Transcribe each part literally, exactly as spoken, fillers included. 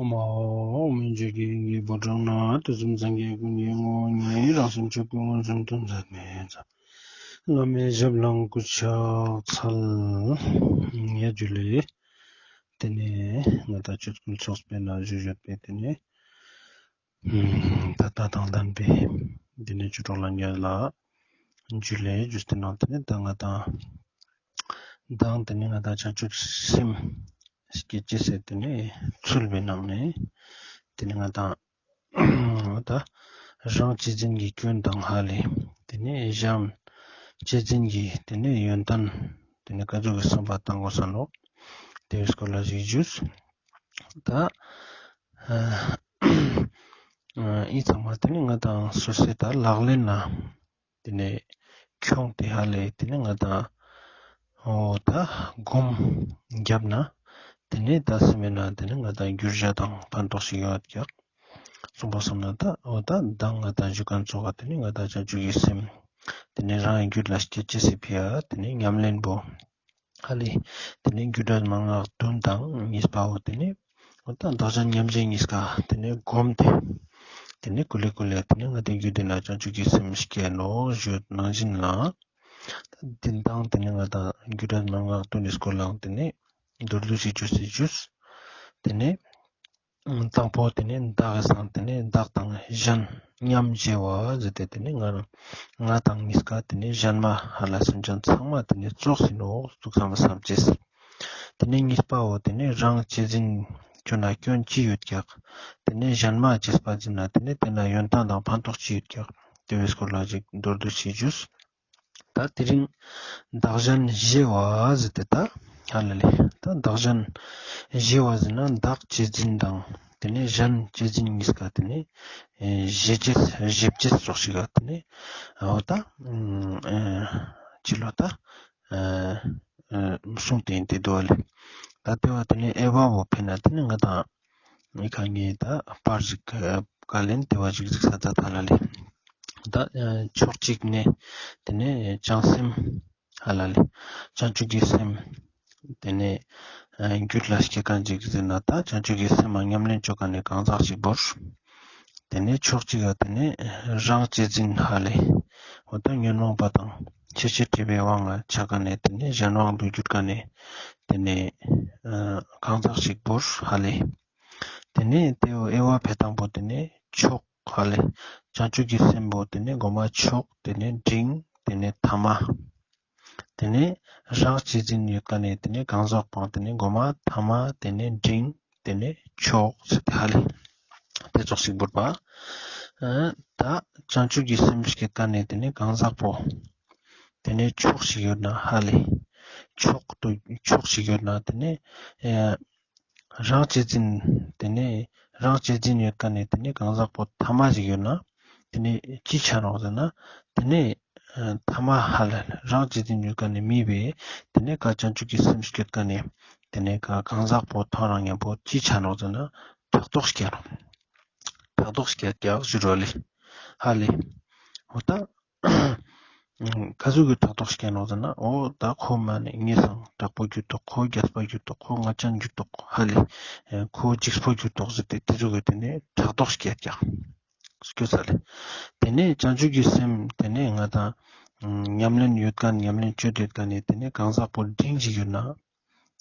ཨོཾ། ཨོཾ་ཨཱཿཧཱུྃ། ཆོས་ཀྱི་དབྱིངས་ཀྱི་ཕོ་བྲང་ན། དུས་གསུམ་སངས་རྒྱས་ཀུན་གྱི་ངོ་བོ་ཉིད། རང་སེམས་ཆོས་སྐུ་མངོན་སུམ་དུ་མཛད་པའི་མཛད། བླ་མའི་ཞབས་ལ་སྐུ་ཕྱག་འཚལ། ཡ་ཇུ་ལེ། ཏེ་ནེ་ང་དང་ཆོས་སྐུ་ཚོགས་པའི་ནང་བཞུགས་ཡོད་པའི་ཏེ་ནེ་ད་ལྟ་དང་ལྡན་པའི་ཏེ་ནེ་ཆོས་གྲོགས་ལྷན་རྒྱས་ལ་ཇུ་ལེ་ཞུས་ཏེ་ནང་ཏེ་ནེ་ད་ང་དང་མདང་ཏེ་ནེ་ང་དང་བྱང་ཆུབ་སེམས་བསྐྱེད་ཅེས་ཟེར་ཏེ་ནེ་ཚུལ་བའི་ནང་ནེ་ཏེ་ནེ་ང་དང་ད་རང་གཅེས་འཛིན་གྱི་སྐྱོན་དང་ཧ་ལེ། ཏེ་ནེ་གཞན་གཅེས་འཛིན་གྱི་ཏེ་ནེ་ཡོན་ཏན་ཏེ་ནེ་ཀ་ཟུག་གི་བསམ་པ་བཏང་དགོས་ས་ནོག། ཏེ་བོའི་སྐོར་ལ་ཞིག་ཞུས། ད་ཨ་ཨ་འི་ཚང་མ་ཏེ་ནེ་ང་དང་སོ་སོའི་ད་ལག་ལེན་ལ་ཏེ་ནེ་ཁྱོངས་ཏེ་ཧ་ལེ་ཏེ་ནེ་ང་དང་འོ་ད་སྒོམ་རྒྱབ་ན་ཏེ་ནེ་ད་སེམས་ན་ཏེ་ནེ་ང་དང་འགྱུར་བ་དང་ཕན་ཐོགས་ཤིག་ཡོང་ཡོད་ཀྱག། གསུངས་པ་སོང་ན་ད་འོ་ད་མདང་ང་དང་ཞུ་མཁན་ཙོགས་ཏེ་ནེ་ང་དང་བྱང་ཆུབ་ཀྱི་སེམས་ཏེ་ནེ་རང་གི་རྒྱུད་ལ་སྐྱེ་ཅེས་སི་ཕི་ཡ་ཏེ་ནེ་ཉམས་ལེན་པོ་ཧ་ལེ། ཏེ་ནེ་རྒྱུ་འབྲས་མན་ངག་བདུན་དང་གཉིས་པའོ་ཏེ་ནེ་འོ་ད་བདག་གཞན་མཉམ་བརྗེ་གཉིས་ཀ་ཏེ་ནེ་སྒོམ་སྟེ་ཏེ་ནེ་ཀུ་ལེ་ཀུ་ལེ་ཏེ་ནེ་ང་དང་རྒྱུད་ལ་བྱང་ཆུབ་ཀྱི་སེམས་སྐྱེ་ནོག་ཞུ་ནང་བཞིན་ལ། ཏེ་མདང་ཏེ་ནེ་ང་དང་རྒྱུ་འབྲས་མན་ངག་བདུན་ནི་སྐོར་ལའང་ཏེ་ནེ་མདོར་བསྡུས་ཤིག་ཞུས་ཏེ་ཞུས། ཏེ་ནེ་དང་པོ་ཏེ་ནེ་བདག་གི་སང་ཏེ་ནེ་བདག་དང་གཞན་མཉམ་བརྗེ་བ་ཟེར་ཏེ་ཏེ་ནེ་ང་རང་ང་དང་གཉིས་ཀ་ཏེ་ནེ་གཞན་མ་ཧ་ལ་སེམས་ཅན་ཚང་མ་ཏེ་ནེ་ཙོགས་ཨིན་ནོག་ཙོགས་བསམ་བསམ་ཅེས། ཏེ་ནེ་གཉིས་པའོ་ཏེ་ནེ་རང་གཅེས་འཛིན་ཅོ་ན་སྐྱོན་ཅི་ཡོད་ཀྱག། ཏེ་ནེ་གཞན་མ་གཅེས་པ་འཛིན་ན་ཏེ་ནེ་ཏེ་ན་ཡོན་ཏན་དང་ཕན་ཐོགས་ཅི་ཡོད་ཀྱག། ཏེ་བོའི་སྐོར་ལ་ཅིག་མདོར་བསྡུས་ཤིག་ཞུས། ད་དེ་རིང་བདག་གཞན་བརྗེ་བ་ཟེར་ཏེ་ད་ཧ་ལ་ལེ། ད་བདག་གཞན་བརྗེ་བ་ཟེར་ན་བདག་གཅེས་འཛིན་དང་ཏེ་ནེ་གཞན་གཅེས་འཛིན་གཉིས་ཀ་ཏེ་ནེ་ཨེ་བརྗེ་ཅེས་བརྗེ་ཅེས་ཙོགས་ཤིག་ག་ཏེ་ནེ་འོ་ད་ཨེ་ཅི་ལོ་ད་ཨེ་ཨེ་གསུངས་ཏེ་ཨིན་ཏེ་དུག་ལེ། ད་ཏེ་བ་ཏེ་ནེ་དབྱེ་བ་བོ་ཕེ་ན་ཏེ་ནེ་ང་དང་ཨེ་ཁ་ངེ་ད་པར་ཞིག་ཨེ་ཀ་ལེན་ཏེ་བ་ཞིག་ཞིག་ས་ད་ད་ལ་ལེ། ད་ཨེ་ཕྱོགས་གཅིག་ནེ་ཏེ་ནེ་བྱང་སེམས་ཧ་ལ་ལེ། བྱང་ཆུབ་ཀྱི་སེམས་ཏེ་ནེ་ཨེ་རྒྱུད་ལ་སྐྱེ་མཁན་ཅིག་ཟེར་ན་ད་བྱང་ཆུབ་ཀྱི་སེམས་ལ་ཉམས་ལེན་ཅོ་མཁན་ནི་གང་ཟག་ཅིག་བོར། ཏེ་ནེ་ཕྱོགས་གཅིག་ག་ཏེ་ནེ་རང་གཅེས་འཛིན་ཧ་ལེ། འོ་ད་ཉོན་མོངས་པ་དང་ཆེ་ཆེར་སྒྲིབ་པའི་དབང་ལ་ཆགས་མཁན་ནི་ཏེ་ནེ་གཞན་དབང་དུ་གྱུར་མཁན་ནི་ཏེ་ནེ་ཨེ་གང་ཟག་ཅིག་བོར་ཧ་ལེ། ཏེ་ནེ་ཏེ་བོ་དབྱེ་བ་ཕེ་སྟངས་པོ་ཏེ་ནེ་ཕྱོགས་ཧ་ལེ། བྱང་ཆུབ་ཀྱི་སེམས་པོ་ཏེ་ནེ་གོ་མ་ཕྱོགས་ཏེ་ནེ་འབྲིང་ཏེ་ནེ་ཐ་མ། ཏེ་ནེ་རང་གཅེས་འཛིན་ཡོད་མཁན་ནི་ཏེ་ནེ་གང་ཟག་པོའང་ཏེ་ནེ་གོ་མ་ཐ་མ་ཏེ་ནེ་འབྲིང་ཏེ་ནེ་ཕྱོགས་ཟེར་ཏེ་ཧ་ལེ། ཏེ་ཙོགས་ཤིག་བོར་བ། ཨ་ད་བྱང་ཆུབ་ཀྱི་སེམས་སྐྱེ་མཁན་ནི་ཏེ་ནེ་གང་ཟག་པོ་ཏེ་ནེ་ཕྱོགས་ཤིག་ཡོད་ན་ཧ་ལེ། ཕྱོགས་ཏུ་ཕྱོགས་ཤིག་ཡོད་ན་ཏེ་ནེ་ཨ་རང་གཅེས་འཛིན་ཏེ་ནེ་རང་གཅེས་འཛིན་ཡོད་མཁན་ནི་ཏེ་ནེ་གང་ཟག་པོ་ཐ་མ་ཞིག་ཡོད་ན་ཏེ་ནེ་ཅི་ཆ་ནོག་ཟེར་ན་ཏེ་ནེ་ཨ་ཐ་མ་ཧ་ལ་རང་གཅེས་འཛིན་ཡོད་མཁན་ནི་མི་བོའི་ཏེ་ནེ་ཀ་བྱང་ཆུབ་ཀྱི་སེམས་སྐྱེ་མཁན་ནི་ཏེ་ནེ་ཀ་གང་ཟག་པོ་ཐོ་རངས་ཉམ་པོ་ཅི་ཆ་ནོག་ཟེར་ན་ཕྲག་དོག་སྐྱེ་ནོག། ཕྲག་དོག་སྐྱེ་ཀྱག་ཞུ་རོ་ལེ། ཧ་ལེ། འོ་ད་ཀ་ཟུག་གི་ཕྲག་དོག་སྐྱེ་ནོག་ཟེར་ན་འོ་ད་ཁོ་མ་ནེ་ངའི་སང་དྲག་པོ་གྱུར་ཏོག། ཁོ་རྒྱས་པ་གྱུར་ཏོག། ཁོ་ང་ཅན་གྱུར་ཏོག་ཧ་ལེ། ཨེ་ཁོ་འཇིགས་པོ་གྱུར་ཏོག་ཟེར་ཏེ་ཏེ་ཟུག་གི་ཏེ་ནེ་ཕྲག་དོག་སྐྱེ་ཀྱག་སྐྱོ་ས་ལེ། ཏེ་ནེ་བྱང་ཆུབ་ཀྱི་སེམས་ཏེ་ནེ་ང་དང་ཉམས་ལེན་ཡོད་མཁན་ཉམས་ལེན་ཅོ་ཡོད་མཁན་ནི་ཏེ་ནེ་གང་ཟག་པོ་འབྲིང་ཞིག་ཡོད་ན།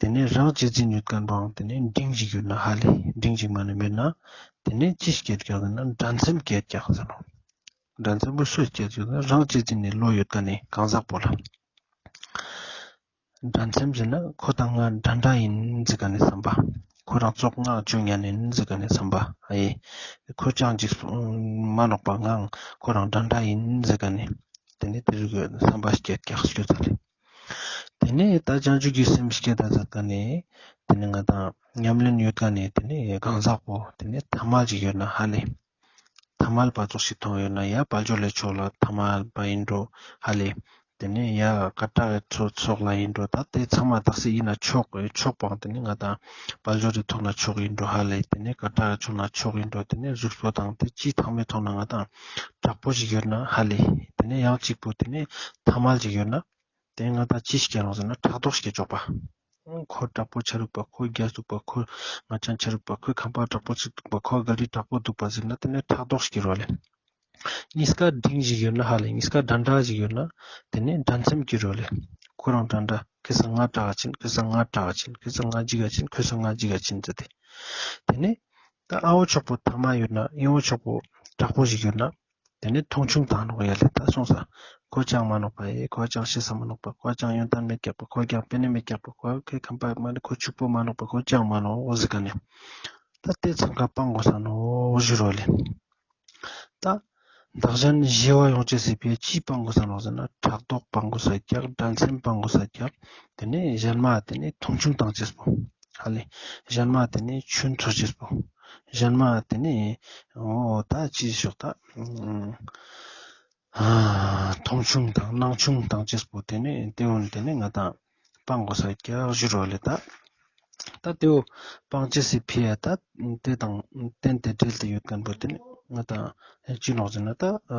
ཏེ་ནེ་རང་གཅེས་འཛིན་ཡོད་མཁན་པོའང་ཏེ་ནེ་འབྲིང་ཞིག་ཡོད་ན་ཧ་ལེ། འབྲིང་ཞིག་མ་ནེ་མེད་ན་ཏེ་ནེ་ཅི་སྐྱེད་ཀྱག་ཟེར་ན་འགྲན་སེམས་སྐྱེད་ཀྱག་ཟེར་ནོག། འགྲན་སེམས་པོ་སུ་སྐྱེད་ཀྱག་ཟེར་ན་རང་གཅེས་འཛིན་ནི་བློ་ཡོད་མཁན་ནི་གང་ཟག་པོ་ལ། འགྲན་སེམས་ཟེར་ན་ཁོ་དང་ང་འདྲ་འདྲ་ཨིན་ཟེར་མཁན་ནི་བསམ་པ། ཁོ་རང་ཙོགས་ང་ཅོ་ཉན་ཨིན་ཟེར་མཁན་ནི་བསམ་པ། ཨེ་ཁོ་ཅང་ཅིག་མ་ནོག་པ་ང་ཁོ་རང་འདྲ་འདྲ་ཨིན་ཟེར་མཁན་ནི། ཏེ་ནེ་ཏེ་ཟུག་གི་བསམ་པ་སྐྱེད་ཀྱག་སྐྱོ་ས་ལེ། ཏེ་ནེ་ད་བྱང་ཆུབ་ཀྱི་སེམས་སྐྱེད་ད་ཟེར་མཁན་ནི། ཏེ་ནེ་ང་དང་ཉམས་ལེན་ཡོད་མཁན་ནི་ཏེ་ནེ་གང་ཟག་པོ་ཏེ་ནེ་ཐ་མལ་ཞིག་ཡོད་ན་ཧ་ལེ། ཐ་མལ་པ་ཙོགས་ཤིག་མཐོང་ཡོད་ན་ཡ་དཔལ་འབྱོར་ལེ་ཕྱོགས་ལ་ཐ་མལ་པ་ཨིན་འགྲོ་ཧ་ལེ། ཏེ་ནེ་ཡ་ཀ་དྲག་གི་ཚོགས་ལ་ཨིན་འགྲོ་ད་ཏེ་ཚང་མ་དག་ས་ཨིན་ན་ཕྱོགས་ཕྱོགས་པོའང་ཏེ་ནེ་ང་དང་དཔལ་འབྱོར་རི་ཐོག་ན་ཕྱོགས་ཨིན་འགྲོ་ཧ་ལེ། ཏེ་ནེ་ཀ་དྲག་གི་ཕྱོགས་ན་ཕྱོགས་ཨིན་འགྲོ་ཏེ་ནེ་གཟུགས་པོ་དང་ཏེ་ཅི་ཐང་མེད་མཐོང་ན་ང་དང་དྲག་པོ་ཞིག་ཡོད་ན་ཧ་ལེ། ཏེ་ནེ་ཡང་གཅིག་པོ་ཏེ་ནེ་ཐ་མལ་ཞིག་ཡོད་ན། ཏེ་ང་དང་ཅི་སྐྱེ་ནོག་ཟེར་ན་ཕྲག་དོག་སྐྱེ་ཆོག་པ། ཁོ་དྲག་པོ་ཆ་རུག་པ། ཁོ་རྒྱལ་སྡུག་པ། ཁོ་ང་ཅན་ཆ་རུག་པ། ཁོའི་ཁང་པ་དྲག་པོ་ཚིག་འདུག་པ། ཁོ་ག་རི་དྲག་པོ་འདུག་པ་ཟེར་ན་དེ་ནས་ཕྲག་དོག་སྐྱེ་རོ་ལེ། གཉིས་ཀ་འབྲིང་ཞིག་ཡོད་ན་ཧ་ལེ། གཉིས་ཀ་འདྲ་འདྲ་ཞིག་ཡོད་ན་དེ་ནས་འགྲན་སེམས་སྐྱེ་རོ་ལེ། ཁོ་རང་འདྲ་འདྲ། ཁོས་ང་དྲག་ཅིན། ཁོས་ང་དྲག་ཅིན། ཁོས་ང་འཇིགས་ཅིན། ཁོས་ང་འཇིགས་ཅིན་ཟེར་ཏེ། དེ་ནས་ད་ཨ་བོ་ཕྱོགས་པོ་ཐ་མ་ཡོད་ན། ཨི་བོ་ཕྱོགས་པོ་དྲག་པོ་ཞིག་ཡོད་ན། དེ་ནས་མཐོང་ཆུང་བཏང་ནོག་ཡ་ལེ། ད་སོང་ས། ཁོ་ཅང་མ་ནོག་པ་ཨེ། ཁོ་ཅང་ཤེས་ས་མ་ནོག་པ། ཁོ་ཅང་ཡོན་ཏན་མེད་ཀྱག་པ། ཁོ་ཅང་དཔེ་ནི་མེད་ཀྱག་པ། ཁོ་ཁོའི་ཁང་པ་མ་ནི། ཁོ་ཕྱུག་པོ་མ་ནོག་པ། ཁོ་ཅང་མ་ནོག་འོ་ཟེར་ག་ནས། ད་དེ་ཚང་ཀ་སྤང་དགོས་ས་ནོག་ཞུ་རོ་ལེ། ད་བདག་གཞན་བརྗེ་བ་ཡོང་ཅེས་སི་ཕིའ་ཅི་སྤང་དགོས་ས་ནོག་ཟེར་ན། ཕྲག་དོག་སྤང་དགོས་ས་ཀྱག། འགྲན་སེམས་སྤང་དགོས་ས་ཀྱག། དེ་ནས་གཞན་མ་དེ་ནས་མཐོང་ཆུང་བཏང་ཅེས་པོ་ཧ་ལེ། གཞན་མ་དེ་ནས་ཆུན་འཚོ་ཅེས་པོ། གཞན་མ་དེ་ནས་འོ་ད་ཅི་ཞོག་ད། ཨ་མཐོང་ཆུང་དང་སྣང་ཆུང་བཏང་ཅེས་པོ་དེ་ནས་དེ་འོན་དེ་ནས་ང་དང་སྤང་དགོས་ས་ཀྱག་ཞུ་རོ་ལེ་ད། ད་དེའོ་སྤང་ཅེས་སི་ཕིའ་ད་དེ་དང་རྟེན་དེ་འབྲེལ་ཏེ་ཡོད་མཁན་པོ་དེ་ནི་ང་དང་ཅི་ནོག་ཟེར་ན་ད། ཨ་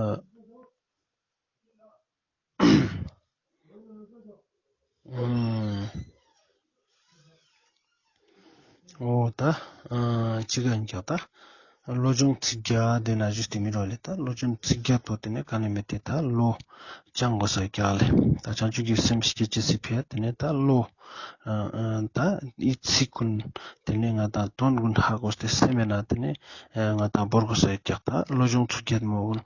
ཨུམ། འོ་ད་ཨ་ཅི་ག་ཡིན་ཀྱག་ད། བློ་སྦྱོང་ཚིག་བརྒྱད་དེ་ན་ཞུས་ཏེ་མི་རོ་ལེ། ད་བློ་སྦྱོང་ཚིག་བརྒྱད་པོ་དེ་ནས་ག་ནས་མེད་དེ་ད་བློ་སྦྱང་དགོས་ས་ཀྱག་ལེ། ད་བྱང་ཆུབ་ཀྱི་སེམས་སྐྱེ་ཅེས་སི་ཕིའ་དེ་ནས་ད་བློ་ཨ་ཨ་ད་འི་ཚིག་ཀུན་དེ་ནས་ང་དང་དོན་ཀུན་ཧ་གོ་སྟེ་སེམས་མེད་ན་དེ་ནས་ཨ་ང་དང་བོར་དགོས་ས་ཀྱག། ད་བློ་སྦྱོང་ཚིག་བརྒྱད་མོ་ཀུན་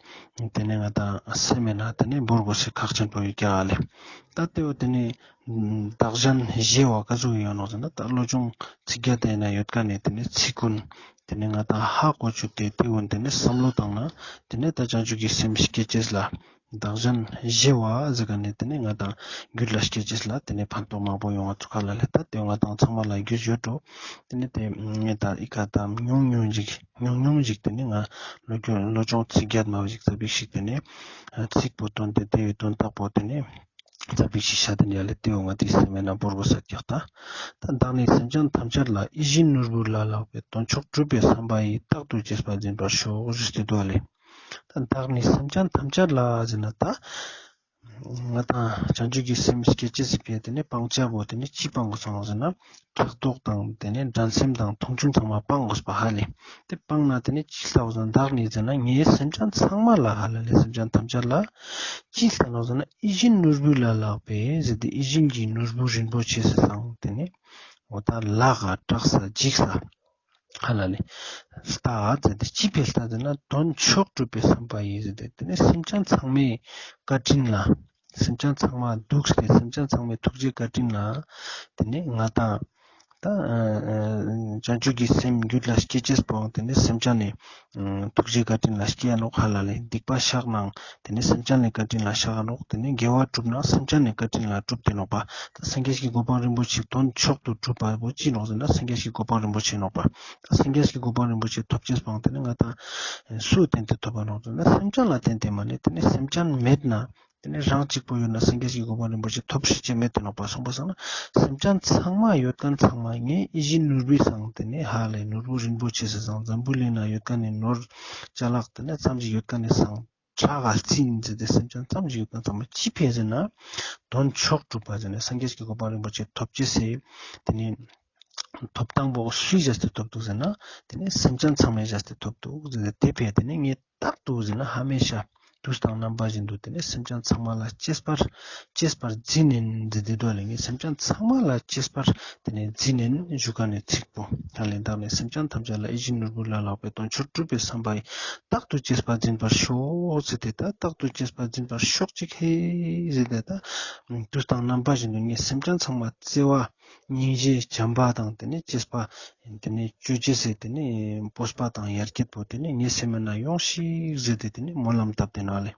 དེ་ནས་ང་དང་སེམས་མེད་ན་དེ་ནས་བོར་དགོས་ས་ཁག་ཆེན་པོ་ཡོད་ཀྱག་ལེ། ད་དེའོ་དེ་ནས་བདག་གཞན་བརྗེ་བ་ག་ཟུག་ཡོད་ནོག་ཟེར་ན། ད་བློ་སྦྱོང་ཚིག་བརྒྱད་དེ་ན་ཡོད་མཁན་ནི་དེ་ནས་ཚིག་ཀུན་དེ་ནས་ང་དང་ཧ་གོ་བཅུག་སྟེ་དེ་ཀུན་དེ་ནས་བསམ་བློ་བཏང་ན་དེ་ནས་ད་བྱང་ཆུབ་ཀྱི་སེམས་སྐྱེ་ཅེས་ལ། བདག་གཞན་བརྗེ་བ་ཟེར་ག་ནས་དེ་ནས་ང་དང་རྒྱུད་ལ་སྐྱེ་ཅེས་ལ་དེ་ནས་ཕན་ཐོགས་མང་པོ་ཡོང་བ་ཚུགས་ཁ་ལ་ལེ། ད་དེ་ང་དང་ཚང་མ་ལ་རྒྱུས་ཡོད་འགྲོ། དེ་ནས་དེ་ངས་ད་འི་ཀ་ད་ཉུང་ཉུང་ཞིག་ཉུང་ཉུང་ཞིག་དེ་ནས་ང་བློ་སྦྱོང་བློ་སྦྱོང་ཚིག་བརྒྱད་མ་བོ་ཞིག་ཙ་པིག་ཞིག་དེ་ནས་ཚིག་པོ་དོན་དེ་དེ་བའི་དོན་དག་པོ་དེ་ནས་ཙ་པིག་ཞིག་ཤད་དེ་ནས་ཡ་ལེ། དེའོ་ང་དེ་སེམས་མེད་ན་བོར་དགོས་ས་ཀྱག་ད། ད་བདག་ནི་སེམས་ཅན་ཐམས་ཅད་ལ། ཡིད་བཞིན་ནོར་བུ་ལ་ལྷག་པའི། དོན་མཆོག་སྒྲུབ་པའི་བསམ་པ་ཡིས། རྟག་ཏུ་གཅེས་པར་འཛིན་པར་ཤོག་ཞུས་ཏེ་འདུག་ལེ། ད་བདག་ནི་སེམས་ཅན་ཐམས་ཅད་ལ་ཟེར་ན་ད། ང་དང་བྱང་ཆུབ་ཀྱི་སེམས་སྐྱེ་ཅེས་སི་ཕིའ་དེ་ནས་སྤང་བྱ་བོ་དེ་ནས་ཅི་སྤང་དགོས་སོང་ཟེར་ན། ཕྲག་དོག་དང་དེ་ནས་འགྲན་སེམས་དང་མཐོང་ཆུང་ཚང་མ་སྤང་དགོས་པ་ཧ་ལེ། དེ་སྤང་ན་དེ་ནས་ཅི་ལྟ་བུ་ཟེར་ན། བདག་ནི་ཟེར་ན་ངའི་སེམས་ཅན་ཚང་མ་ལ་ཧ་ལ་ལེ། སེམས་ཅན་ཐམས་ཅད་ལ་ཅི་ལྟ་ནོག་ཟེར་ན། ཡིད་བཞིན་ནོར་བུ་ལ་ལྷག་པའི་ཟེར་ཏེ་ཡིད་བཞིན་གྱི་ནོར་བུ་རིན་པོ་ཆེ་ཟེར་སང་དེ་ནས་འོ་ད་ལག་ག་གྲགས་ས་འཇིགས་ས་ཧ་ལ་ལེ། ལྟ་ཟེར་ཏེ་ཅི་ཕིའ་ལྟ་ཟེར་ན། དོན་མཆོག་སྒྲུབ་པའི་བསམ་པ་ཡིས་ཟེར་ཏེ་དེ་ནས་སེམས་ཅན་ཚང་མའི་བཀའ་དྲིན་ལ། སེམས་ཅན་ཚང་མ་འདུག་སྟེ་སེམས་ཅན་ཚང་མའི་ཐུགས་རྗེ་བཀའ་དྲིན་ལ། དེ་ནས་ང་དང་ད་ཨ་ཨ་བྱང་ཆུབ་ཀྱི་སེམས་རྒྱུད་ལ་སྐྱེ་ཅེས་པོའང་དེ་ནས་སེམས་ཅན་ནི་ཨ་ཐུགས་རྗེ་བཀའ་དྲིན་ལ་སྐྱེ་ཡ་ནོག་ཧ་ལ་ལེ། སྡིག་པ་བཤགས་ནའང་དེ་ནས་སེམས་ཅན་ནི་བཀའ་དྲིན་ལ་བཤགས་ཡ་ནོག། དེ་ནས་དགེ་བ་བསྒྲུབ་ནའང་སེམས་ཅན་ནི་བཀའ་དྲིན་ལ་བསྒྲུབ་སྟེ་ནོག་པ། ད་སངས་རྒྱས་ཀྱི་གོ་འཕང་རིན་པོ་ཆེ་དོན་མཆོག་ཏུ་གྲུབ་པ་བོ་ཅི་ནོག་ཟེར་ན། སངས་རྒྱས་ཀྱི་གོ་འཕང་རིན་པོ་ཆེ་ནོག་པ། ད་སངས་རྒྱས་ཀྱི་གོ་འཕང་རིན་པོ་ཆེ་ཐོབ་ཅེས་པོའང་དེ་ནས་ང་དང་སུ་བརྟེན་ཏེ་ཐོབ་པ་ནོག་ཟེར་ན། སེམས་ཅན་ལ་བརྟེན་ཏེ་མ་ནི་དེ་ནས་སེམས་ཅན་མེད་ན། དེ་ནས་རང་གཅིག་པོ་ཡོད་ན་སངས་རྒྱས་ཀྱི་གོ་འཕང་རིན་པོ་ཆེ་ཐོབ་ཤེས་ཅེས་མེད་དེ་ནོག་པ། སོང་པ་སང་ན་སེམས་ཅན་ཚང་མ་ཡོད་མཁན་ཚང་མ་ངའི་ཡིད་བཞིན་ནོར་བུའི་སང་དེ་ནས་ཧ་ལ་ལེ། ནོར་བུ་རིན་པོ་ཆེ་ཟེར་སང་འཛམ་བུ་གླིང་ན་ཡོད་མཁན་ནི་ནོར་ཅ་ལག་དེ་ནས་ཙམ་ཞིག་ཡོད་མཁན་ནི་སང་ཕྲག་ག་རྩིས་ཟེར་ཏེ་སེམས་ཅན་ཙམ་ཞིག་ཡོད་མཁན་ཚང་མ་ཅི་ཕིའ་ཟེར་ན། དོན་མཆོག་སྒྲུབ་པ་ཟེར་ནས་སངས་རྒྱས་ཀྱི་གོ་འཕང་རིན་པོ་ཆེ་ཐོབ་ཅེས་སི་དེ་ནས་ཐོབ་ཐང་པོ་སུའི་བཞག་སྟེ་ཐོབ་འདུག་ཟེར་ན། དེ་ནས་སེམས་ཅན་ཚང་མའི་བཞག་སྟེ་ཐོབ་འདུག་ཟེར་ཏེ། དེ་ཕིའ་དེ་ནས་ངས་རྟག་ཏུ་ཟེར་ན་ཧ་མེ་ཤ་དུས་དང་རྣམ་པ་བཞིན་དུ་དེ་ནས་སེམས་ཅན་ཚང་མ་ལ་གཅེས་པར་གཅེས་པར་འཛིན་ནིན་ཟེར་ཏེ་འདུག་ལེ། ངས་སེམས་ཅན་ཚང་མ་ལ་གཅེས་པར་དེ་ནས་འཛིན་ནིན་ཞུ་མཁན་ནི་ཚིག་པོ་ཧ་ལ་ལེ། བདག་ནི་སེམས་ཅན་ཐམས་ཅད་ལ། ཡིད་བཞིན་ནོར་བུ་ལ་ལྷག་པའི། དོན་མཆོག་སྒྲུབ་པའི་བསམ་པ་ཡིས། རྟག་ཏུ་གཅེས་པར་འཛིན་པར་ཤོག་ཟེར་ཏེ། ད་རྟག་ཏུ་གཅེས་པར་འཛིན་པར་ཤོག་ཅིག་ཧེ་ཟེར་ཏེ། ད་དུས་དང་རྣམ་པ་བཞིན་དུ་ངས་སེམས་ཅན་ཚང་མ་བརྩེ་བ་སྙིང་རྗེ་བྱམས་པ་དང་དེ་ནས་གཅེས་པ་དེ་ནས་ཅོ་ཅེས་སི་དེ་ནས་སྤོབས་པ་དང་ཡར་རྒྱས་པོ་དེ་ནས་ངའི་སེམས་ནང་ཡོང་ཤིག་ཟེར་ཏེ་དེ་ནས་སྨོན་ལམ་བཏབ་སྟེ་ན་ལེ།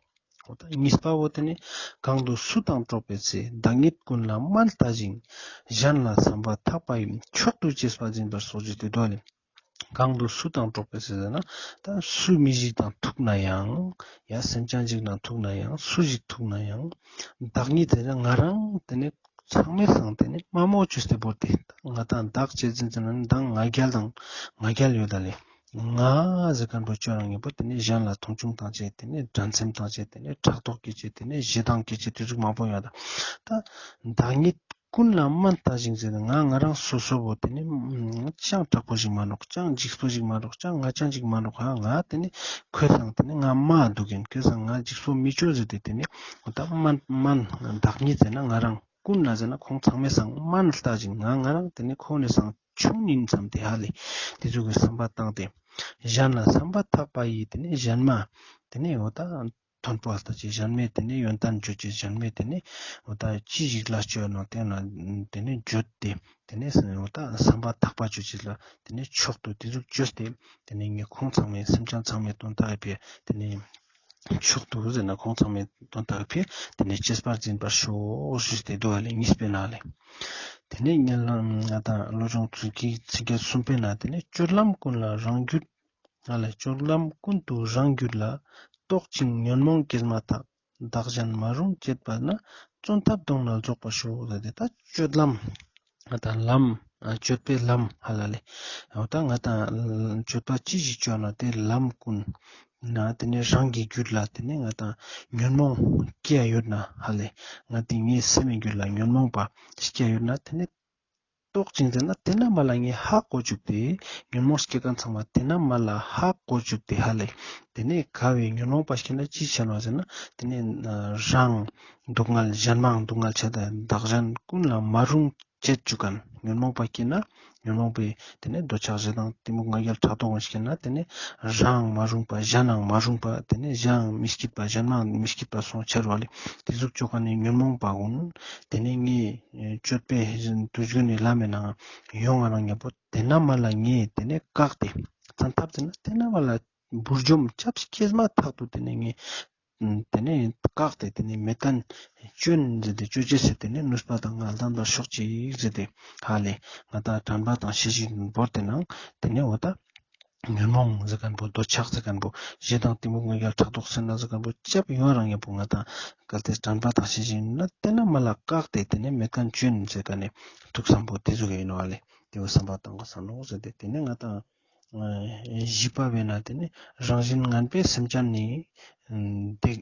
འོ་ད་གཉིས་པ་བོ་དེ་ནས་གང་དུ་སུ་དང་འགྲོགས་པའི་ཚེ། བདག་ཉིད་ཀུན་ལ་དམན་ལྟ་ཞིང་། གཞན་ལ་བསམ་པ་ཐག་པ་ཡིས། མཆོག་ཏུ་གཅེས་པར་འཛིན་པར་ཤོག་ཅེས་ཏེ་འདུག་ལེ། གང་དུ་སུ་དང་འགྲོགས་པའི་ཚེ་ཟེར་ན། ད་སུ་མི་ཞིག་དང་ཐུག་ན་ཡང་། ཡ་སེམས་ཅན་ཞིག་དང་ཐུག་ན་ཡང་། སུ་ཞིག་ཐུག་ན་ཡང་། བདག་ཉིད་དེ་ནི་ང་རང་དེ་ནི་ཚང་མའི་སང་དེ་ནི་དམའ་མོ་ཅོས་ཏེ་བོར་ཏེ། ང་དང་བདག་ཅེས་ཟེར་ན་ནི་ང་རྒྱལ་དང་ང་རྒྱལ་ཡོད་ད་ལེ། ང་ཟེར་མཁན་པོ་ཅོ་རང་ངེས་པོ་དེ་ནི་གཞན་ལ་མཐོང་ཆུང་བཏང་ཅེས། དེ་ནི་འགྲན་སེམས་བཏང་ཅེས། དེ་ནི་ཕྲག་དོག་སྐྱེ་ཅེས། དེ་ནི་ཞེ་སྡང་སྐྱེ་ཅེས། དེ་ཟུག་མང་པོ་ཡོད་ད། ད་བདག་ཉིད་ ཀུན་ལ་དམན་ལྟ་ཞིང་ཟེར་ན་ང་ང་རང་སོ་སོ་བོ་དེ་ནི་ཅང་དྲག་པོ་ཞིག་མ་ནོག། ཅང་འཇིགས་པོ་ཞིག་མ་ནོག། ཅང་ང་ཅང་ཞིག་མ་ནོག། ཧ་ང་དེ་ནི་ཁོས་སང་དེ་ནི་ང་མ་འདུག་ཡིན། ཁོས་སང་ང་འཇིགས་པོ་མི་ཅོ་ཟེར་ཏེ་དེ་ནི་འོ་ད་དམན་དམན་བདག་ཉིད་ཟེར་ན་ང་རང་ཀུན་ལ་ཟེར་ན་ཁོང་ཚང་མའི་སང་དམན་ལྟ་ཞིང་ང་ང་རང་དེ་ནི་ཁོང་ནི་སང་ཆུང་ཉིན་ཙམ་དེ་ཧ་ལེ། དེ་ཚོ་གི་བསམ་པ་བཏང་སྟེ། གཞན་ལ་བསམ་པ་ཐག་པ་ཡིས་དེ་ནི་གཞན་མ་དེ་ནི་འོ་ད་མཐོན་པོ་ལྟ་ཅེས་གཞན་མའི་དེ་ནི་ཡོན་ཏན་བརྗོད་ཅེས་གཞན་མའི་དེ་ནི་འོ་ད་ཅི་ཞིག་ལ་སྤྱོད་ནོ་དེ་ན་དེ་ནི་བརྗོད་དེ་དེ་ནི་འོ་ད་བསམ་པ་ཐག་པ་བརྗོད་ཅེས་ལ་དེ་ནི་མཆོག་ཏུ་དེ་ཟུག་བརྗོད་དེ་དེ་ནི་ངས་ཁོང་ཚང་མའི་སེམས་ཅན་ཚང་མའི་དོན་དག་ཕི་དེ་ནི་མཆོག་ཏུ་ཟེར་ན་ཁོང་ཚང་མའི་དོན་དག་ཕི་དེ་ནི་གཅེས་པར་འཛིན་པར་ཤོག་ཞུས་ཏེ་འདུག་ཨ་ལེ། གཉིས་པའི་ནང་ལེ། དེ་ནི་ཉན་ལ་ང་དང་བློ་སྦྱོང་ཚིག་གི་ཚིག་བརྒྱད་གསུམ་པའི་ནང་དེ་ནི་སྤྱོད་ལམ་ཀུན་ལ་རང་རྒྱུད། ང་ལ་སྤྱོད་ལམ་ཀུན་ཏུ་རང་རྒྱུད་ལ། རྟོག་ཅིང་ཉོན་མོངས་སྐྱེས་མ་ཐག། བདག་གཞན་མ་རུངས་བྱེད་པ་ན། བཙོན་ཐབས་གདོང་ལ་རྫོགས་པར་ཤོག་ཟེར་ཏེ་ད་སྤྱོད་ལམ། ང་དང་ལམ། ཨ་སྤྱོད་པའི་ལམ་ཧ་ལ་ལེ། འོ་ད་ང་དང་སྤྱོད་པ་ཅི་ཞིག་སྤྱོད་ན་དེ་ལམ་ཀུན་ན་དེ་ནི་རང་གི་རྒྱུད་ལ་དེ་ནི་ང་དང་ཉོན་མོངས་སྐྱེ་ཡོད་ན་ཧ་ལེ། ང་དེ་ངའི་སེམས་ཀྱི་རྒྱུད་ལ་ཉོན་མོངས་པ་སྐྱེ་ཡོད་ན་དེ་ནི་རྟོག་ཅིང་ཟེར་ན་དེ་ན་མ་ལ་ངས་ཧ་གོ་བཅུག་སྟེ་ཉོན་མོངས་སྐྱེ་མཁན་ཚང་མ་དེ་ན་མ་ལ་ཧ་གོ་བཅུག་སྟེ་ཧ་ལེ། དེ་ནས་ག་བའི་ཉོན་མོངས་པ་སྐྱེ་ན་ཅི་བྱ་ནོ་ཟེར་ན་དེ་ནས་རང་སྡུག་བསྔལ་གཞན་མའང་སྡུག་བསྔལ་ཆ་དང་བདག་གཞན་ཀུན་ལ་མ་རུངས་བྱེད་བཅུག་མཁན་ཉོན་མོངས་པ་སྐྱེ་ན་ཉོན་མོངས་པའི་དེ་ནས་འདོད་ཆགས་ཞེ་སྡང་གཏི་མུག་ང་རྒྱལ་ཕྲག་དོག་སྐྱེ་ན་དེ་ནས་རང་མ་རུངས་པ་གཞན་ནང་མ་རུངས་པ་དེ་ནས་གཞན་མི་སྐྱིད་པ་གཞན་མ་མི་སྐྱིད་པ་སོང་ཆེར་བ་ལེ། དེ་ཟུག་བཅོ་མཁན་ནི་ཉོན་མོངས་པ་ཀུན་དེ་ནས་ངའི་སྤྱོད་པའི་དུས་རྒྱུན་ནི་ལམ་མེ་ནང་ཡོང་ང་རང་ཉམ་པོ་དེ་ན་མ་ལ་ངས་དེ་ནས་བཀག་སྟེ་བཙན་ཐབས་དེ་ན་དེ་ན་མ་ལ་འབུར་འཇོམས་ཆབས་སྐྱེས་མ་ཐག་ཏུ་དེ་ནས་ངས་དེ་ནས་བཀག་སྟེ་དེ་ནས་མེད་མཁན་སྐྱོན་ཟེར་ཏེ་བཅོ་ཅེས་ཟེར་དེ་ནས་ནུས་པ་དང་ང་ལྡན་པར་ཤོག་ཅིག་ཟེར་ཏེ་ཧ་ལེ་ང་དང་དྲན་པ་དང་ཤེས་བཞིན་བོར་ཏེ་ནང་དེ་ནས་འོ་ད། ཉོན་མོངས་ཟེར་མཁན་པོ་འདོད་ཆགས་ཟེར་མཁན་པོ་ཞེ་སྡང་གཏི་མུག་ང་རྒྱལ་ཕྲག་དོག་སེར་སྣ་ཟེར་མཁན་པོ་ཅབ་ཡོང་རང་ཉམ་པོ་ང་དང་གལ་ཏེ་དྲན་པ་དང་ཤེས་བཞིན་ན་དེ་ན་མ་ལ་བཀག་སྟེ་དེ་ནས་མེད་མཁན་སྐྱོན་ཟེར་མཁན་ནི་ཐུགས་བསམ་པོ་དེ་ཟུག་ཡིན་ནོ་ཨ་ལེ། དེ་བོ་བསམ་པ་བཏང་གོས་ས་ནོ་ཟེར་ཏེ་དེ་ནས་ང་དང་བཞི་པ་བས་ན་དེ་ནས་རང་བཞིན་ངན་པས་སེམས་ཅན་ནི། སྡིག་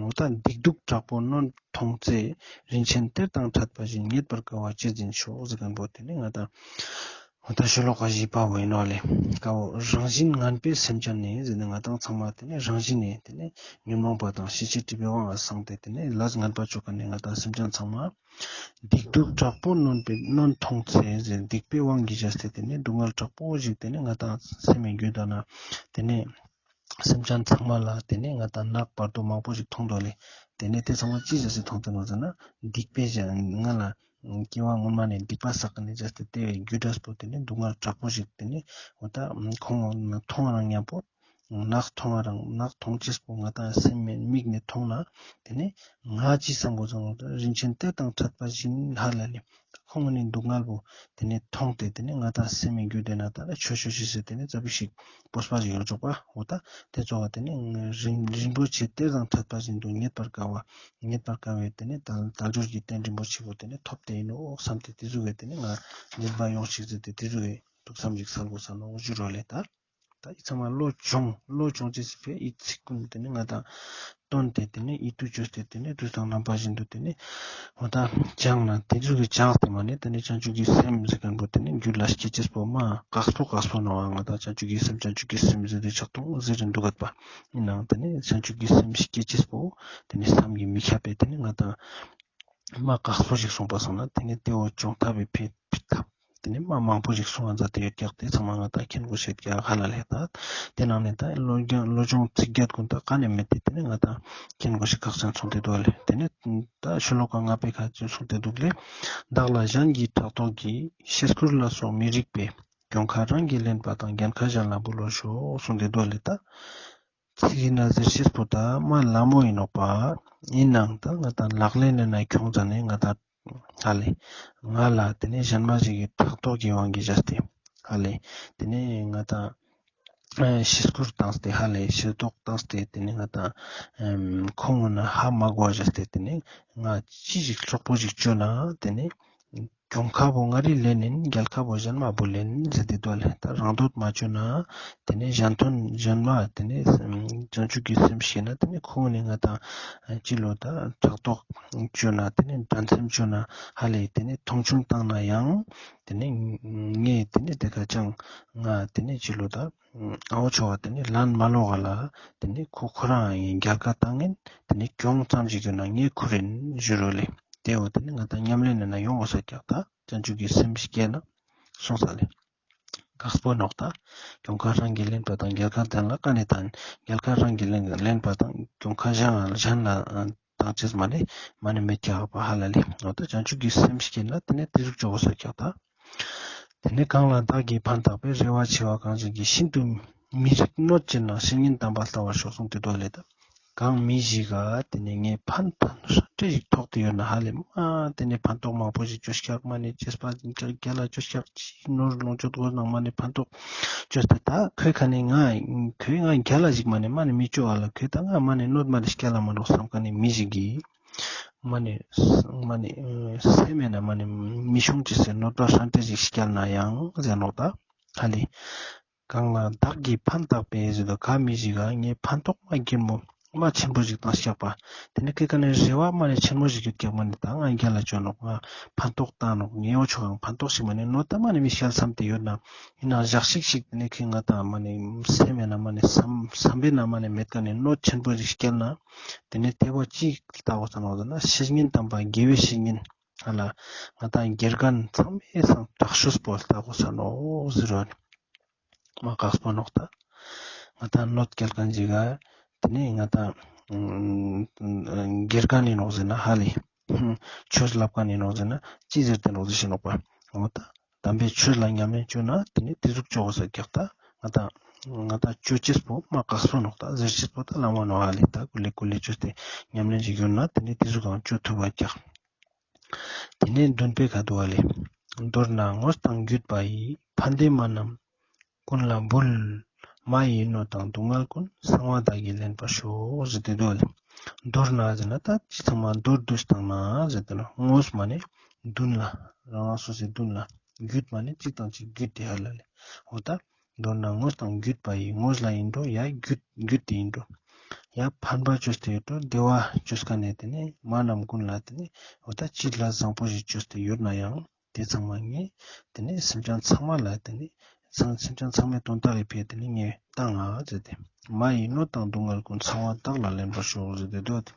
འོ་ད་སྡིག་སྡུག་དྲག་པོ་གནོན་མཐོང་ཚེ། རིན་ཆེན་གཏེར་དང་འཕྲད་པ་བཞིན། རྙེད་པར་དཀའ་བ་ཅི་ཟིན་ཤོག་ཟེར་མཁན་པོ་དེ་ནས་ང་དང་། འོ་ད་ཤོ་ལོ་ཀ་བཞི་པ་བོ་ཡིན་ནོ་ལེ། ཀ་བོ་རང་བཞིན་ངན་པས་སེམས་ཅན་ནི་ཟེར་ནས་ང་དང་ཚང་མ་དེ་ནས་རང་བཞིན་ནི་དེ་ནས་ཉོན་མོངས་པ་དང་ཤེས་བྱའི་སྒྲིབ་པའི་དབང་ལ་སངས་ཏེ་དེ་ནས་ལས་ངན་པ་བཅོ་མཁན་ནི་ང་དང་སེམས་ཅན་ཚང་མ་སྡིག་སྡུག་དྲག་པོ་གནོན་པའི་གནོན་མཐོང་ཚེ་ཟེར་སྡིག་པའི་དབང་གིས་བྱས་ཏེ་དེ་ནས་སྡུག་བསྔལ་དྲག་པོ་ཞིག་དེ་ནས་ང་དང་སེམས་མི་རྒྱུད་དང་ན་དེ་ནས། སེམས་ཅན་ཚང་མ་ལ་དེ་ནས་ང་དང་ནག་བར་དོ་མང་པོ་ཞིག་མཐོང་འདུག་ལེ། དེ་ནས་དེ་ཚང་མ་ཅི་བྱས་སེ་མཐོང་དེ་ནོ་ཟེར་ན་སྡིག་པའི་ཞག་ང་ལ་སྐྱེ་བ་སྔོན་མ་ནས་སྡིག་པ་བསགས་ནས་བྱས་ཏེ་དེ་བའི་རྒྱུ་འབྲས་པོ་དེ་ནས་སྡུག་བསྔལ་དྲག་པོ་ཞིག་དེ་ནས་འོ་ད་ཁོང་མཐོང་རང་ཉམ་པོ་ནག་མཐོང་རང་ནག་མཐོང་ཅེས་པོ་ང་དང་སེམས་མེད་མིག་ནས་མཐོང་ན་དེ་ནས་ང་ཅི་བསམ་དགོས་ཟེར་ན་རིན་ཆེན་གཏེར་དང་འཕྲད་པ་བཞིན་ཧ་ལ་ལེ། ཁོང་ནི་སྡུག་བསྔལ་བོ་དེ་ནས་མཐོང་སྟེ་དེ་ནས་ང་དང་སེམས་མི་རྒྱུད་དེ་ན་ད་ཆོས་ཆོས་ཤིག་ཟེར་དེ་ནས་ཙ་པིག་ཞིག་སྤོབས་པ་ཞིག་ཡོང་ཆོག་པ་འོ་ད་དེ་ཚོ་བ་དེ་ནས་རིན་རིན་པོ་ཆེ་གཏེར་དང་འཕྲད་པ་བཞིན་དུ་རྙེད་པར་དཀའ་བ་རྙེད་པར་དཀའ་བའི་དེ་ནས་དལ་དལ་འབྱོར་གྱི་རྟེན་རིན་པོ་ཆེ་བོ་དེ་ནས་ཐོབ་སྟེ་ཡིན་ནོ་བསམ་སྟེ་དེ་ཟུག་གི་དེ་ནས་ང་རྙེད་པ་ཡོང་ཞིག་ཟེར་ཏེ་དེ་ཟུག་གི་ཐུགས་བསམ་ཞིག་སལ་དགོས་ས་ནོ་ཞུ་རོགས་ལེ་ད། ད་ཨི་ཚང་མ་བློ་སྦྱོང་བློ་སྦྱོང་ཅེས་སི་ཕིའ་ཨི་ཚིག་ཀུན་དེ་ནི་ང་དང་བཏོན་ཏེ་དེ་ནི་ཨི་ཏུ་བཅོས་ཏེ་དེ་ནི་དུས་དང་རྣམ་པ་བཞིན་དུ་དེ་ནི་འོ་ད་སྦྱངས་ན་དེ་ཚོ་གི་སྦྱངས་ཏེ་མ་ནི་དེ་ནི་བྱང་ཆུབ་ཀྱི་སེམས་ཟེར་མཁན་པོ་དེ་ནི་རྒྱུད་ལ་སྐྱེ་ཅེས་པོ་མ་དཀགས་པོ་དཀགས་པོ་ནོ་ང་དང་བྱང་ཆུབ་ཀྱི་སེམས་བྱང་ཆུབ་ཀྱི་སེམས་ཟེར་དུས་ཆགས་ཏོང་ཟེར་རིན་འདུག་གད་པ་ཡིན་ནའང་དེ་ནི་བྱང་ཆུབ་ཀྱི་སེམས་སྐྱེ་ཅེས་པོ་དེ་ནི་བསམ་གྱིས་མི་ཁྱབ་པས་དེ་ནི་ང་དང་མ་དཀགས་པོ་ཞིག་གསུངས་པ་སོང་ན་དེ་ནི་དེ་འོ་སྦྱོང་ཐབས་པའི་ཕི་ཕི་ཐབས། དེ་ནས་མ་མང་པོ་ཞིག་གསུང་བ་མཛད་དེ་ཡོད་ཀྱག་དེ་ཚང་མ་ང་དང་མཁྱེན་དགོས་ཤེས་ཀྱག་ཧ་ལ་ལེ་ད། དེ་ནང་ནས་ད་བློ་སྦྱོང་བློ་སྦྱོང་ཚིག་བརྒྱད་ཀུན་ད་ག་ནས་མེད་དེ་དེ་ནས་ང་དང་མཁྱེན་དགོས་ཤེས་ཁག་ཅན་གསུངས་ཏེ་འདུག་ལེ། དེ་ནས་ད་ཤོ་ལོ་ཀ་ལྔ་པའི་ཁ་ཅིག་གསུངས་ཏེ་འདུག་ལེ། བདག་ལ་གཞན་གྱི་ཕྲག་དོག་གིས། ཤེས་ཁུར་ལ་སོགས་མི་རིགས་པའི། གྱོང་ཁ་རང་གིས་ལེན་པ་དང་། རྒྱལ་ཁ་གཞན་ལ་འབུལ་བར་ཤོག་གསུངས་ཏེ་འདུག་ལེ་ད། ཚིག་ཡིན་ན་ཟེར་ཤེས་པོ་ད་མ་ལ་མོ་ཡིན་ནོག་པ། ཡིན་ནའང་ད་ང་དང་ལག་ལེན་ལེན་ན་ཁྱོང་ཙ་ནས་ང་དང་ཧ་ལེ། ང་ལ་དེ་ནས་གཞན་མ་ཞིག་གི་ཕྲག་དོག་གི་དབང་གིས་བྱས་ཏེ་ཧ་ལེ། དེ་ནས་ང་དང་ཤེས་ཁུར་བཏང་སྟེ་ཧ་ལེ་ཤེས་རྟོགས་བཏང་སྟེ་དེ་ནས་ང་དང་ཁོང་ངོ་ན་ཧ་མ་གོ་བ་བྱས་ཏེ་དེ་ནས་ང་ཅི་ཞིག་གྲོགས་པོ་ཞིག་བཅོས་ན་དེ་ནས། གྱོང་ཁ་བོ་ང་རི་ལེན་ཡིན། རྒྱལ་ཁ་བོ་གཞན་མ་བོ་ལེན་ཟེར་ཏེ་འདུག་ལེ། ད་རང་འདོད་མ་བཅོས་ན་དེ་ནས་གཞན་དོན་གཞན་མ་དེ་ནས་བྱང་ཆུབ་ཀྱི་སེམས་ཤེས་ན་དེ་ནས་ཁོང་ནས་ང་དང་ཅི་ལོ་ད་ཕྲག་དོག་བཅོས་ན་དེ་ནས་འགྲན་སེམས་བཅོས་ན་ཧ་ལས་དེ་ནས་མཐོང་ཆུང་བཏང་ན་ཡང་དེ་ནས་ངས་དེ་ནས་དེ་ག་ཅང་ང་དེ་ནས་ཅི་ལོ་ད་ཨ་བོ་ཆོ་བ་དེ་ནས་ལན་མ་ལོག་ག་ལ་དེ་ནས་ཁོ་ཁོ་རང་ཡིན་རྒྱལ་ཁ་བཏང་ངན་དེ་ནས་གྱོང་ཙམ་ཞིག་ཡོད་ན་ངས་ཁུར་ཡིན་ཞུ་རོ་ལེ། དེ་འོ་དེ་ནས་ང་དང་ཉམས་ལེན་ནས་ན་ཡོང་དགོས་ས་ཀྱག་ད་བྱང་ཆུབ་ཀྱི་སེམས་ཤིག་སྐྱེས་ན་སོང་ས་ལེ། དཀགས་པོ་ནོག་ད། གྱོང་ཁ་རང་གིས་ལེན་པ་དང་རྒྱལ་ཁ་གཞན་ལ་ཀ་ནས་དང་རྒྱལ་ཁ་རང་གིས་ལེན་ལེན་པ་དང་གྱོང་ཁ་གཞན་ལ་གཞན་ལ་བཏང་ཅེས་མ་ནས་མ་ནས་མེད་ཀྱག་པ་ཧ་ལ་ལེ། འོ་ད་བྱང་ཆུབ་ཀྱི་སེམས་ཤིག་སྐྱེས་ན་དེ་ནས་དེ་ཟུག་བཅོ་དགོས་ས་ཀྱག་ད། དེ་ནས་གང་ལ་བདག་གིས་ཕན་བཏགས་པའི། རེ་བ་ཆེ་བ་གང་ཞིག་གིས། ཤིན་ཏུ་མི་རིགས་གནོད་བྱེད་ན། བཤེས་གཉེན་དམ་པ་སླ་བར་ཤོག་གསུངས་ཏེ་འདུག་ལེ་ད། གང་མི་ཞིག་ག་དེ་ནས་ངས་ཕན་ཐོགས་ཧྲ་ཏེ་ཞིག་ཐོགས་ཏེ་ཡོད་ན་ཧ་ལས་མ་དེ་ནས་ཕན་ཐོགས་མང་པོ་ཞིག་བཅོ་ཤག་མ་ནས་ཅེས་པ་རྒྱལ་ལ་བཅོ་ཤག་ཅི་ནོར་ལོངས་སྤྱོད་དགོས་ནང་མ་ནས་ཕན་ཐོགས་བཅོས་ཏེ་ད་ཁོས་ཁ་ནས་ང་ཁོས་ང་རྒྱལ་ལ་ཞིག་མ་ནས་མ་ནས་མི་བཅོ་ཨ་ལ་ཁོས་ད་ང་མ་ནས་གནོད་མ་ནས་སྐྱལ་ལ་མ་ནོག་བསམ་ཁ་ནས་མི་ཞིག་གིས། མ་ནི་མ་ནི་སེམས་མེད་ན་མ་ནི་མི་ཤོང་ཅི་ཟེར་གནོད་པ་ཧྲ་ཏེ་ཞིག་སྐྱལ་ན་ཡང་ཟེར་ནོག་ད། ཧ་ལེ། གང་ལ་བདག་གིས་ཕན་བཏགས་པའི་ཟེར་དུ་ག་མི་ཞིག་ག་ངས་ཕན་ཐོགས་མ་རྒྱལ་མོ་མ་ཆེན་པོ་ཞིག་བཏང་ཤག་པ། དེ་ནི་ཁོའི་ཀ་ནས་རེ་བ་མ་ནི་ཆེན་མོ་ཞིག་ཡོད་ཀྱག་མ་ནི་ད་ང་རྒྱལ་ལ་བཅོ་ནོག་ང་ཕན་ཐོགས་བཏང་ནོག་ངའི་འོ་ཆོ་གང་ཕན་ཐོགས་ཞིག་མ་ནི་གནོད་ད་མ་ནི་མི་སྐྱལ་བསམ་སྟེ་ཡོད་ན། ཡིན་ན་ཞག་ཞིག་ཞིག་དེ་ནི་ཁོས་ང་ད་མ་ནི་སེམས་མེད་ན་མ་ནི་བསམ་བསམ་པའི་ན་མ་ནི་མེད་ཀ་ནས་གནོད་ཆེན་པོ་ཞིག་སྐྱལ་ན། དེ་ནས་དེ་བོ་ཅི་ལྟ་དགོས་ས་ནོག་ཟེར་ན་བཤེས་གཉེན་དམ་པ་དགེ་བའི་བཤེས་གཉེན་ཧ་ལ་ང་དང་དགེ་རྒན་ཚང་མའི་སང་དྲག་ཤོས་པོ་ལྟ་དགོས་ས་ནོག་ཟེར་བ་ནི་མ་དཀགས་པོ་ནོག་ད། ང་དང་གནོད་སྐྱེལ་མཁན་ཅིག་ག་དེ་ནས་ང་དང་དགེ་རྒན་ཡིན་ནོག་ཟེར་ན་ཧ་ལེ་ཆོས་ལབ་མཁན་ཡིན་ནོག་ཟེར་ན་ཅི་ཟེར་ཏེ་ནོག་ཟེར་ཤེས་ནོག་པ། འོ་ད་དམ་པའི་ཆོས་ལ་ཉམས་ལེན་བཅོ་ན་དེ་ནས་དེ་ཟུག་བཅོ་དགོས་ས་ཀྱག་ད། ང་དང་ང་དང་བཅོ་ཅེས་པོ་མ་དཀགས་པོ་ནོག་ད་ཟེར་ཅེས་པོ་ད་ལམ་བ་ནོག་ཧ་ལེ། ད་ཀུ་ལེ་ཀུ་ལེ་བཅོས་ཏེ་ཉམས་ལེན་ཅིག་ཡོད་ན་དེ་ནས་དེ་ཟུག་གང་བཅོ་ཐུབ་པ་ཀྱག། དེ་ནས་བདུན་པའི་ཁ་དུ་བ་ལེ། མདོར་ན་དངོས་དང་བརྒྱུད་པ་ཡི། ཕན་བདེ་མ་རྣམས་ཀུན་ལ་འབུལ། མ་ཡི་གནོད་དང་སྡུག་བསྔལ་ཀུན། གསང་བ་བདག་གིས་ལེན་པར་ཤོག་ཟེར་ཏེ་འདུག་ལེ། མདོར་ན་ཟེར་ན་ད་ཅི་ཚང་མ་མདོར་བསྡུས་བཏང་ན་ཟེར་ཏེ་ན་དངོས་མ་ནི་བདུན་ལ་རང་རང་སོ་སོའི་བདུན་ལ་བརྒྱུད་མ་ནི་གཅིག་དང་གཅིག་བརྒྱུད་དེ་ཧ་ལ་ལེ། འོ་ད་མདོར་ན་དངོས་དང་བརྒྱུད་པ་ཡི། དངོས་ལ་ཡིན་འགྲོ་ཡ་བརྒྱུད་བརྒྱུད་དེ་ཡིན་འགྲོ། ཡ་ཕན་པ་བཅོས་ཏེ་ཡོད་འགྲོ་བདེ་བ་བཅོས་ཀ་ནས་དེ་ནས་མ་རྣམས་ཀུན་ལ་དེ་ནས་འོ་ད་ཅི་ལ་བཟང་པོ་ཞིག་བཅོས་ཏེ་ཡོད་ན་ཡང་དེ་ཚང་མ་ངས་དེ་ནས་སེམས་ཅན་ཚང་མ་ལ་དེ་ནས་ཚང་སེམས་ཅན་ཚང་མའི་དོན་དག་གི་ཕིའ་དེ་ནས་ངས་བཏང་ང་ཟེར་ཏེ། མ་ཡི་གནོད་དང་སྡུག་བསྔལ་ཀུན། གསང་བ་བདག་ལ་ལེན་པར་ཤོག་ཟེར་ཏེ་འདུག་སྟེ།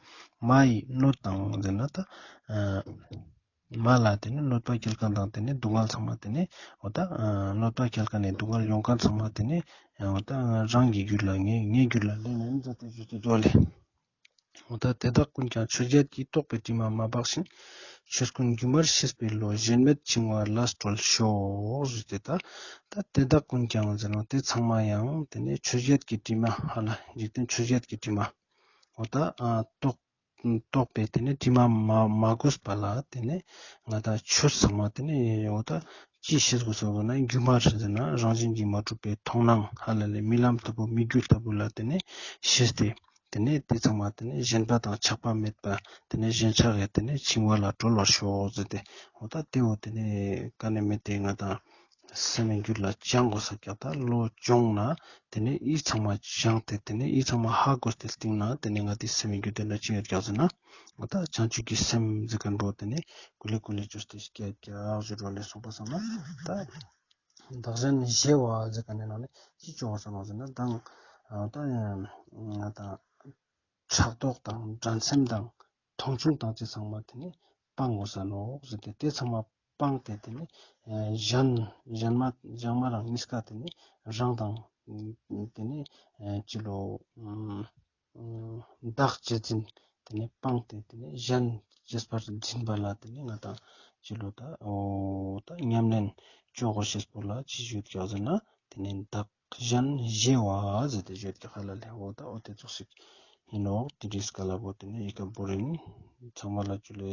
མ་ཡི་གནོད་དང་ཟེར་ན་ད་མ་ལ་དེ་ནས་གནོད་པ་སྐྱེལ་མཁན་དང་དེ་ནས་སྡུག་བསྔལ་ཚང་མ་དེ་ནས་འོ་ད་གནོད་པ་སྐྱེལ་མཁན་ནས་སྡུག་བསྔལ་ཡོང་མཁན་ཚང་མ་དེ་ནས་འོ་ད་རང་གི་རྒྱུད་ལ་ངའི་ངའི་རྒྱུད་ལ་ལེན་ཡིན་ཟེར་ཏེ་ཞུས་ཏེ་འདུག་ལེ། འོ་ད་དེ་དག་ཀུན་ཀྱང་ཆོས་བརྒྱད་ཀྱིས། རྟོག་པའི་དྲི་མ་མ་སྦགས་ཤིང་། ཆོས་ཀུན་སྒྱུ་མར་ཤེས་པའི་བློ། ཞེན་མེད་འཆིང་བ་ལས་གྲོལ་ཤོག་ཟེར་ཏེ་ད། ད་དེ་དག་ཀུན་ཀྱང་ཟེར་ན་དེ་ཚང་མ་ཡང་དེ་ནས་ཆོས་བརྒྱད་ཀྱི་དྲི་མ་ཧ་ལ་འཇིག་རྟེན་ཆོས་བརྒྱད་ཀྱི་དྲི་མ། འོ་ད་ཨ་རྟོག་རྟོག་པའི་དེ་ནས་དྲི་མ་མ་མ་གོས་པ་ལ་དེ་ནས་ང་ད་ཆོས་ཚང་མ་དེ་ནས་འོ་ད་ཅི་ཤེས་དགོས་སོ་ན་སྒྱུ་མར་ཟེར་ན་རང་བཞིན་གྱིས་མ་གྲུབ་པའི་མཐོང་སྣང་ཧ་ལ་ལས་རྨི་ལམ་ལྟ་བུ་སྨིག་རྒྱུ་ལྟ་བུ་ལ་དེ་ནས་ཤེས་ཏེ། དེ་ནས་དེ་ཚང་མ་དེ་ནས་ཞེན་པ་དང་ཆགས་པ་མེད་པ་དེ་ནས་ཞེན་ཆགས་ཡང་དེ་ནས་འཆིང་བ་ལས་གྲོལ་བར་ཤོག་ཟེར་ཏེ། འོ་ད་དེ་བོ་དེ་ནས་ཀ་ནས་མེད་དེ་ང་དང་སེམས་ཀྱི་རྒྱུད་ལ་སྦྱང་དགོས་ས་ཀྱག་ད། བློ་སྦྱོང་ན་དེ་ནས་ཨི་ཚང་མ་སྦྱང་སྟེ་དེ་ནས་ཨི་ཚང་མ་ཧ་གོ་སྟེ་སྟིང་ན་དེ་ནས་ང་དེ་སེམས་ཀྱི་རྒྱུད་དེ་ན་ཅི་ཡོད་ཀྱག་ཟེར་ན་འོ་ད་བྱང་ཆུབ་ཀྱི་སེམས་ཟེར་མཁན་པོ་དེ་ནས་ཀུ་ལེ་ཀུ་ལེ་བཅོས་ཏེ་སྐྱེ་ཀྱག་ཟེར་བ་ལས་སོང་པ་སང་ན་ད། བདག་གཞན་བརྗེ་བ་ཟེར་མཁན་ནི་ནང་ནས་ཅི་བཅོ་དགོས་ས་ནོག་ཟེར་ན་དང་ཨ་ད་ང་དང་ཕྲག་དོག་དང་འགྲན་སེམས་དང་མཐོང་ཆུང་དང་ཅི་ཚང་མ་དེ་ནི་སྤང་དགོས་ས་ནོག་ཟེར་ཏེ། དེ་ཚང་མ་སྤངས་ཏེ་དེ་ནི་ཨ་གཞན་གཞན་མ་གཞན་མ་རང་གཉིས་ཀ་དེ་ནི་རང་དང་དེ་ནི་ཨ་ཅི་ལོ་ཨ་བདག་གཅེས་འཛིན་དེ་ནས་སྤངས་ཏེ་དེ་ནས་གཞན་གཅེས་པར་འཛིན་པ་ལ་དེ་ནས་ང་དང་ཅི་ལོ་ད་འོ་ད་ཉམས་ལེན་ཅོ་དགོས་ཤེས་པོ་ལ་ཅི་ཞུ་ཀྱག་ཟེར་ན་དེ་ནས་བདག་གཞན་བརྗེ་བ་ཟེར་ཏེ་ཞུ་ཀྱག་ཧ་ལ་ལེ། འོ་ད་འོ་དེ་ཙོགས་ཤིག་ཡིན་ནོག། དེ་རིང་སྐལ་བ་བོ་དེ་ནས་ཨི་ཀ་བོ་རིང་ཚང་མ་ལ་ཇུ་ལེ།